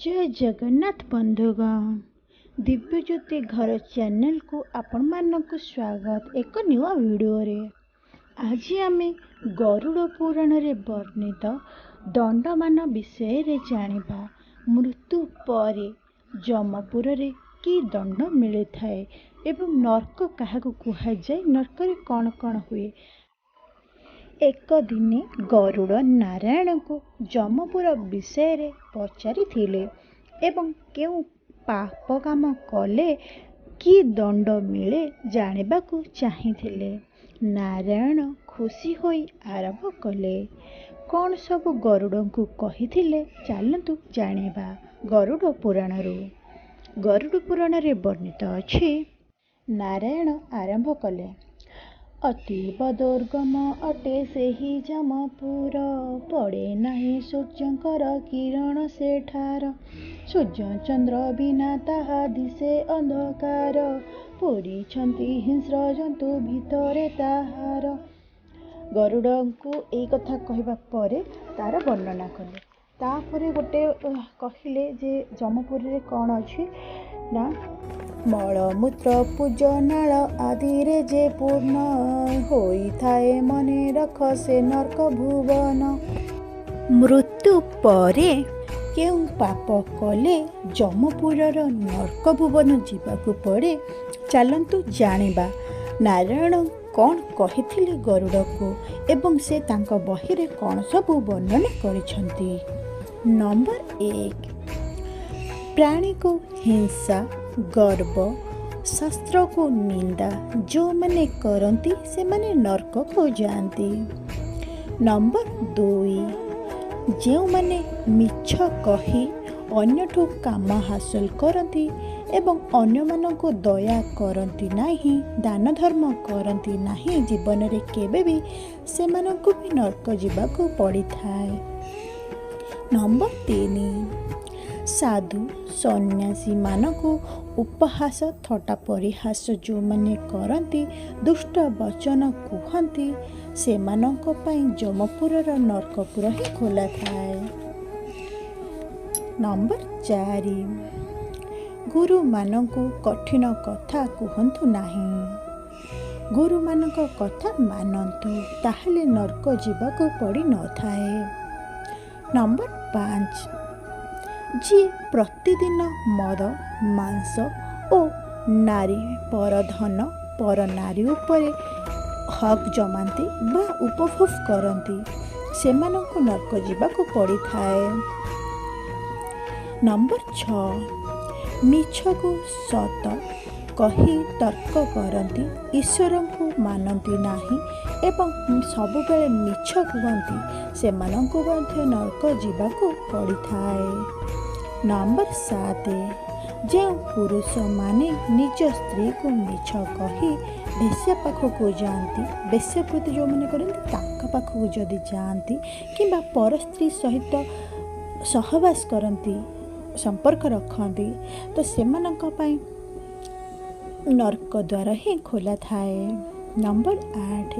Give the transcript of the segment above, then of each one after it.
ଜୟ ଜଗନ୍ନାଥ ବନ୍ଧୁଗଣ, ଦିବ୍ୟଜ୍ୟୋତି ଘର ଚ୍ୟାନେଲକୁ ଆପଣମାନଙ୍କୁ ସ୍ୱାଗତ ଏକ ନୂଆ ଭିଡ଼ିଓରେ। ଆଜି ଆମେ ଗରୁଡ଼ ପୁରାଣରେ ବର୍ଣ୍ଣିତ ଦଣ୍ଡମାନ ବିଷୟରେ ଜାଣିବା। ମୃତ୍ୟୁ ପରେ ଯମପୁରରେ କି ଦଣ୍ଡ ମିଳିଥାଏ ଏବଂ ନର୍କ କାହାକୁ କୁହାଯାଏ, ନର୍କରେ କ'ଣ କ'ଣ ହୁଏ। ଏକ ଦିନେ ଗରୁଡ଼ ନାରାୟଣଙ୍କୁ ଯମପୁର ବିଷୟରେ ପଚାରିଥିଲେ ଏବଂ କେଉଁ ପାପ କାମ କଲେ କି ଦଣ୍ଡ ମିଳେ ଜାଣିବାକୁ ଚାହିଁଥିଲେ। ନାରାୟଣ ଖୁସି ହୋଇ ଆରମ୍ଭ କଲେ। କ'ଣ ସବୁ ଗରୁଡ଼ଙ୍କୁ କହିଥିଲେ, ଚାଲନ୍ତୁ ଜାଣିବା ଗରୁଡ଼ ପୁରାଣରୁ। ଗରୁଡ଼ ପୁରାଣରେ ବର୍ଣ୍ଣିତ ଅଛି, ନାରାୟଣ ଆରମ୍ଭ କଲେ। ଅତୀବ ଦୁର୍ଗମ ଅଟେ ସେହି ଯମପୁର, ପଡ଼େ ନାହିଁ ସୂର୍ଯ୍ୟଙ୍କର କିରଣ ସେଠାର। ସୂର୍ଯ୍ୟ ଚନ୍ଦ୍ର ବିନା ତାହା ଦିଶେ ଅନ୍ଧକାର, ପୂରିଛନ୍ତି ହିଂସ୍ର ଜନ୍ତୁ ଭିତରେ ତାହାର। ଗରୁଡ଼ଙ୍କୁ ଏଇ କଥା କହିବା ପରେ ତାର ବର୍ଣ୍ଣନା କଲେ। ତାପରେ ଗୋଟେ କହିଲେ ଯେ ଯମପୁରରେ କ'ଣ ଅଛି ନା, ମଳମୂତ୍ର ପୂଜନାଳ ଆଦିରେ ଯେ ପୂର୍ଣ୍ଣ ହୋଇଥାଏ, ମନେ ରଖ ସେ ନର୍କ ଭୁବନ। ମୃତ୍ୟୁ ପରେ କେଉଁ ପାପ କଲେ ଯମପୁରର ନର୍କ ଭୁବନ ଯିବାକୁ ପଡ଼େ, ଚାଲନ୍ତୁ ଜାଣିବା ନାରାୟଣ କ'ଣ କହିଥିଲେ ଗରୁଡ଼କୁ ଏବଂ ସେ ତାଙ୍କ ବହିରେ କ'ଣ ସବୁ ବର୍ଣ୍ଣନା କରିଛନ୍ତି। ନମ୍ବର 1, ପ୍ରାଣୀକୁ ହିଂସା, ଗର୍ବ, ଶାସ୍ତ୍ରକୁ ନିନ୍ଦା ଯେଉଁମାନେ କରନ୍ତି ସେମାନେ ନର୍କକୁ ଯାଆନ୍ତି। ନମ୍ବର 2, ଯେଉଁମାନେ ମିଛ କହି ଅନ୍ୟଠୁ କାମ ହାସଲ କରନ୍ତି ଏବଂ ଅନ୍ୟମାନଙ୍କୁ ଦୟା କରନ୍ତି ନାହିଁ, ଦାନ ଧର୍ମ କରନ୍ତି ନାହିଁ ଜୀବନରେ କେବେ ବି, ସେମାନଙ୍କୁ ବି ନର୍କ ଯିବାକୁ ପଡ଼ିଥାଏ। ନମ୍ବର 3, ସାଧୁ ସନ୍ନ୍ୟାସୀମାନଙ୍କୁ ଉପହାସ ଥଟ୍ଟା ପରିହାସ ଯେଉଁମାନେ କରନ୍ତି, ଦୁଷ୍ଟ ବଚନ କୁହନ୍ତି, ସେମାନଙ୍କ ପାଇଁ ଯମପୁରର ନର୍କପୁର ହିଁ ଖୋଲା ଥାଏ। ନମ୍ବର 4, ଗୁରୁମାନଙ୍କୁ କଠିନ କଥା କୁହନ୍ତୁ ନାହିଁ, ଗୁରୁମାନଙ୍କ କଥା ମାନନ୍ତୁ, ତାହେଲେ ନର୍କ ଯିବାକୁ ପଡ଼ିନଥାଏ। ନମ୍ବର 5, ଯିଏ ପ୍ରତିଦିନ ମଦ, ମାଂସ ଓ ନାରୀ ପରଧନ ପର ନାରୀ ଉପରେ ହକ୍ ଜମାନ୍ତି ବା ଉପଭୋଗ କରନ୍ତି, ସେମାନଙ୍କୁ ନର୍କ ଯିବାକୁ ପଡ଼ିଥାଏ। ନମ୍ବର 6, ମିଛକୁ ସତ କହି ତର୍କ କରନ୍ତି, ଈଶ୍ୱରଙ୍କୁ ମାନନ୍ତି ନାହିଁ ଏବଂ ସବୁବେଳେ ମିଛ କୁହନ୍ତି, ସେମାନଙ୍କୁ ମଧ୍ୟ ନର୍କ ଯିବାକୁ ପଡ଼ିଥାଏ। ନମ୍ବର 7, ଯେଉଁ ପୁରୁଷମାନେ ନିଜ ସ୍ତ୍ରୀକୁ ମିଛ କହି ବେଶ୍ୟା ପାଖକୁ ଯାଆନ୍ତି, ବେଶ୍ୟାବୃତ୍ତି ଯେଉଁମାନେ କରନ୍ତି ତାଙ୍କ ପାଖକୁ ଯଦି ଯାଆନ୍ତି କିମ୍ବା ପର ସ୍ତ୍ରୀ ସହିତ ସହବାସ କରନ୍ତି, ସମ୍ପର୍କ ରଖନ୍ତି, ତ ସେମାନଙ୍କ ପାଇଁ ନର୍କ ଦ୍ୱାର ହିଁ ଖୋଲା ଥାଏ। ନମ୍ବର 8,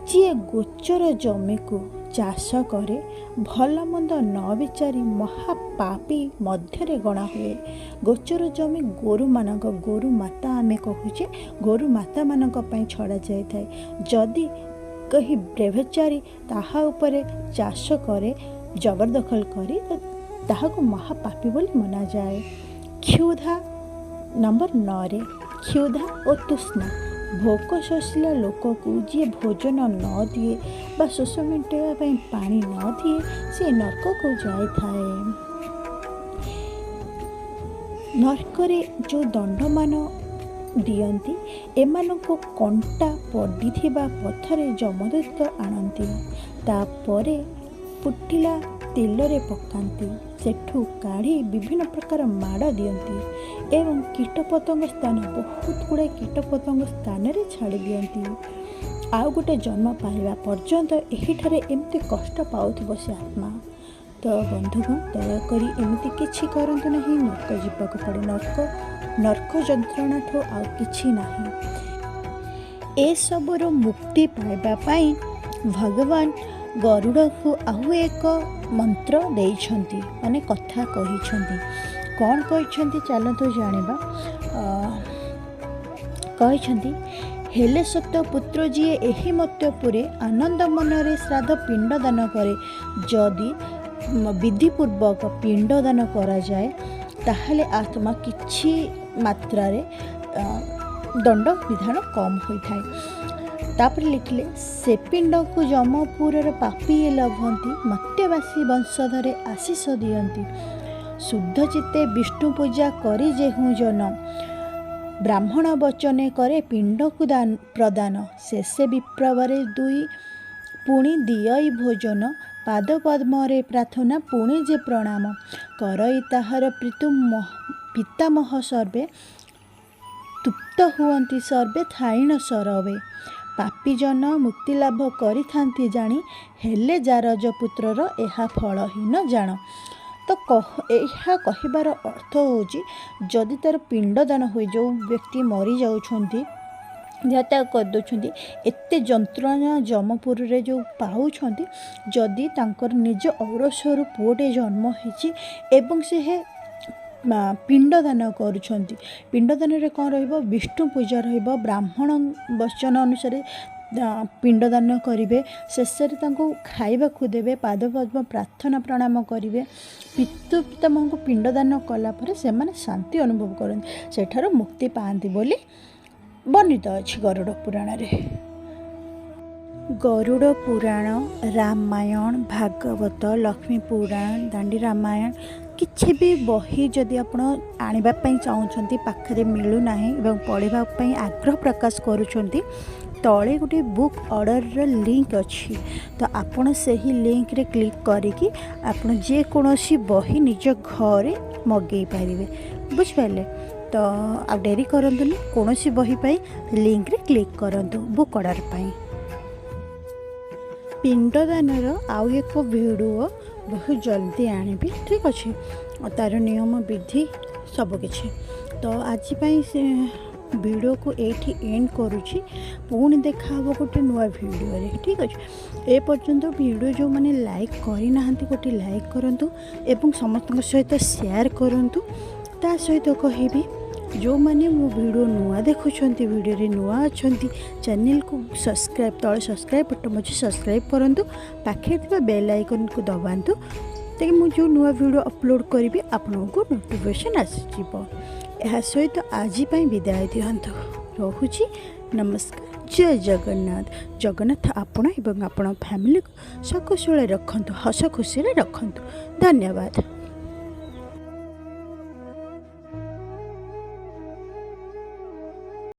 ଯିଏ ଗୋଚର ଜମିକୁ ଚାଷ କରେ ଭଲ ମନ୍ଦ ନ ବିଚାରି ମହାପାପୀ ମଧ୍ୟରେ ଗଣା ହୁଏ। ଗୋଚର ଜମି ଗୋରୁମାନଙ୍କ, ଗୋରୁ ମାତା ଆମେ କହୁଛେ, ଗୋରୁ ମାତାମାନଙ୍କ ପାଇଁ ଛଡ଼ା ଯାଇଥାଏ। ଯଦି କେହି ବ୍ୟଭିଚାରୀ ତାହା ଉପରେ ଚାଷ କରେ, ଜବରଦଖଲ କରି, ତ ତାହାକୁ ମହାପାପୀ ବୋଲି ମନାଯାଏ। କ୍ଷୁଧା, ନମ୍ବର 9ରେ କ୍ଷୁଧା ଓ ତୃଷ୍ଣା, ଭୋକ ଶୋଷିଲା ଲୋକକୁ ଯିଏ ଭୋଜନ ନ ଦିଏ ବା ଶୋଷ ମେଣ୍ଟାଇବା ପାଇଁ ପାଣି ନ ଦିଏ, ସେ ନର୍କକୁ ଯାଇଥାଏ। ନର୍କରେ ଯେଉଁ ଦଣ୍ଡମାନ ଦିଅନ୍ତି, ଏମାନଙ୍କୁ କଣ୍ଟା ପଡ଼ିଥିବା ପଥରେ ଯମଦୂତ ଆଣନ୍ତି, ତାପରେ ଫୁଟିଲା ତେଲରେ ପକାନ୍ତି, ସେଠୁ କାଢ଼ି ବିଭିନ୍ନ ପ୍ରକାର ମାଡ଼ ଦିଅନ୍ତି ଏବଂ କୀଟପତଙ୍ଗ ସ୍ଥାନ, ବହୁତ ଗୁଡ଼ାଏ କୀଟପତଙ୍ଗ ସ୍ଥାନରେ ଛାଡ଼ି ଦିଅନ୍ତି। ଆଉ ଗୋଟେ ଜନ୍ମ ପାଇବା ପର୍ଯ୍ୟନ୍ତ ଏହିଠାରେ ଏମିତି କଷ୍ଟ ପାଉଥିବ ସେ ଆତ୍ମା। ତ ବନ୍ଧୁଗଣ, ଦୟାକରି ଏମିତି କିଛି କରନ୍ତୁ ନାହିଁ, ନର୍କ ଯିବାକୁ ପଡ଼େ। ନର୍କ ଯନ୍ତ୍ରଣାଠୁ ଆଉ କିଛି ନାହିଁ। ଏସବୁରୁ ମୁକ୍ତି ପାଇବା ପାଇଁ ଭଗବାନ ଗରୁଡ଼କୁ ଆଉ ଏକ ମନ୍ତ୍ର ଦେଇଛନ୍ତି, ମାନେ କଥା କହିଛନ୍ତି। କ'ଣ କହିଛନ୍ତି ଚାଲନ୍ତୁ ଜାଣିବା। କହିଛନ୍ତି, ହେଲେ ସତ ପୁତ୍ର ଯିଏ ଏହି ମର୍ତ୍ତ୍ୟପୁରେ ଆନନ୍ଦ ମନରେ ଶ୍ରାଦ୍ଧ ପିଣ୍ଡଦାନ କରେ, ଯଦି ବିଧିପୂର୍ବକ ପିଣ୍ଡଦାନ କରାଯାଏ ତାହେଲେ ଆତ୍ମା କିଛି ମାତ୍ରାରେ ଦଣ୍ଡ ବିଧାନ କମ୍ ହୋଇଥାଏ। ତାପରେ ଲେଖିଲେ, ସେ ପିଣ୍ଡକୁ ଯମପୁରର ପାପୀ ଲଭନ୍ତି, ମର୍ତ୍ତ୍ୟବାସୀ ବଂଶଧରେ ଆଶିଷ ଦିଅନ୍ତି। ଶୁଦ୍ଧ ଚିତ୍ତେ ବିଷ୍ଣୁ ପୂଜା କରି ଯେହୁଁ ଜନ, ବ୍ରାହ୍ମଣ ବଚନେ କରେ ପିଣ୍ଡକୁ ପ୍ରଦାନ। ଶେଷେ ବିପ୍ରବରେ ଦୁଇ ପୁଣି ଦିଅଇ ଭୋଜନ, ପାଦ ପଦ୍ମରେ ପ୍ରାର୍ଥନା ପୁଣି ଯେ ପ୍ରଣାମ କରଇ ତାହାର ପ୍ରୀତୁ ପିତାମହ ସର୍ବେ, ତୃପ୍ତ ହୁଅନ୍ତି ସର୍ବେ ଥାଇଣ ସରବେ। ପାପୀଜନ ମୁକ୍ତିଲାଭ କରିଥାନ୍ତି ଜାଣି, ହେଲେ ଜାରଜ ପୁତ୍ରର ଏହା ଫଳହୀନ ଜାଣ। ତ ଏହା କହିବାର ଅର୍ଥ ହେଉଛି, ଯଦି ତା'ର ପିଣ୍ଡଦାନ ହୁଏ, ଯେଉଁ ବ୍ୟକ୍ତି ମରିଯାଉଛନ୍ତି, ଦେହତ୍ୟାଗ କରିଦେଉଛନ୍ତି, ଏତେ ଯନ୍ତ୍ରଣା ଯମପୁରରେ ଯେଉଁ ପାଉଛନ୍ତି, ଯଦି ତାଙ୍କର ନିଜ ଔରସରୁ ପୁଅଟେ ଜନ୍ମ ହେଇଛି ଏବଂ ସେ ପିଣ୍ଡଦାନ କରୁଛନ୍ତି, ପିଣ୍ଡଦାନରେ କ'ଣ ରହିବ? ବିଷ୍ଣୁ ପୂଜା ରହିବ, ବ୍ରାହ୍ମଣ ବଚନ ଅନୁସାରେ ପିଣ୍ଡଦାନ କରିବେ, ଶେଷରେ ତାଙ୍କୁ ଖାଇବାକୁ ଦେବେ, ପାଦପଦ୍ମ ପ୍ରାର୍ଥନା ପ୍ରଣାମ କରିବେ, ପିତୃ ପିତାମହଙ୍କୁ ପିଣ୍ଡଦାନ କଲା ପରେ ସେମାନେ ଶାନ୍ତି ଅନୁଭବ କରନ୍ତି, ସେଠାରୁ ମୁକ୍ତି ପାଆନ୍ତି ବୋଲି ବର୍ଣ୍ଣିତ ଅଛି ଗରୁଡ଼ ପୁରାଣରେ। ଗରୁଡ଼ ପୁରାଣ, ରାମାୟଣ, ଭାଗବତ, ଲକ୍ଷ୍ମୀ ପୁରାଣ, ଦାଣ୍ଡି ରାମାୟଣ, କିଛି ବି ବହି ଯଦି ଆପଣ ଆଣିବା ପାଇଁ ଚାହୁଁଛନ୍ତି, ପାଖରେ ମିଳୁନାହିଁ ଏବଂ ପଢ଼ିବା ପାଇଁ ଆଗ୍ରହ ପ୍ରକାଶ କରୁଛନ୍ତି, ତଳେ ଗୋଟେ ବୁକ୍ ଅର୍ଡ଼ରର ଲିଙ୍କ୍ ଅଛି, ତ ଆପଣ ସେହି ଲିଙ୍କ୍ରେ କ୍ଲିକ୍ କରିକି ଆପଣ ଯେକୌଣସି ବହି ନିଜ ଘରେ ମଗେଇ ପାରିବେ। ବୁଝିପାରିଲେ ତ? ଆଉ ଡେରି କରନ୍ତୁନି, କୌଣସି ବହି ପାଇଁ ଲିଙ୍କ୍ରେ କ୍ଲିକ୍ କରନ୍ତୁ ବୁକ୍ ଅର୍ଡ଼ର ପାଇଁ। ପିଣ୍ଡଦାନର ଆଉ ଏକ ଭିଡ଼ିଓ ବହୁତ ଜଲ୍ଦି ଆଣିବି, ଠିକ୍ ଅଛି, ତା'ର ନିୟମ ବିଧି ସବୁକିଛି। ତ ଆଜି ପାଇଁ ସେ ଭିଡ଼ିଓକୁ ଏଇଠି ଏଣ୍ଡ କରୁଛି। ପୁଣି ଦେଖା ହେବ ଗୋଟେ ନୂଆ ଭିଡ଼ିଓରେ, ଠିକ୍ ଅଛି। ଏ ପର୍ଯ୍ୟନ୍ତ ଭିଡ଼ିଓ ଯେଉଁମାନେ ଲାଇକ୍ କରିନାହାନ୍ତି ଗୋଟେ ଲାଇକ୍ କରନ୍ତୁ ଏବଂ ସମସ୍ତଙ୍କ ସହିତ ସେୟାର କରନ୍ତୁ। ତା ସହିତ କହିବି, ଯେଉଁମାନେ ମୋ ଭିଡ଼ିଓ ନୂଆ ଦେଖୁଛନ୍ତି, ଭିଡ଼ିଓରେ ନୂଆ ଅଛନ୍ତି, ଚ୍ୟାନେଲକୁ ସବସ୍କ୍ରାଇବ୍, ତଳେ ସବସ୍କ୍ରାଇବ୍ ବଟନ୍ ଅଛି, ସବସ୍କ୍ରାଇବ୍ କରନ୍ତୁ, ପାଖରେ ଥିବା ବେଲ୍ ଆଇକନ୍କୁ ଦବାନ୍ତୁ, ତାକି ମୁଁ ଯେଉଁ ନୂଆ ଭିଡ଼ିଓ ଅପଲୋଡ଼ କରିବି ଆପଣଙ୍କୁ ନୋଟିଫିକେସନ୍ ଆସିଯିବ। ଏହା ସହିତ ଆଜି ପାଇଁ ବିଦାୟ ଦିଅନ୍ତୁ, ରହୁଛି, ନମସ୍କାର, ଜୟ ଜଗନ୍ନାଥ। ଜଗନ୍ନାଥ ଆପଣ ଏବଂ ଆପଣ ଫ୍ୟାମିଲିକୁ ସକୁଶଳରେ ରଖନ୍ତୁ, ହସ ଖୁସିରେ ରଖନ୍ତୁ। ଧନ୍ୟବାଦ।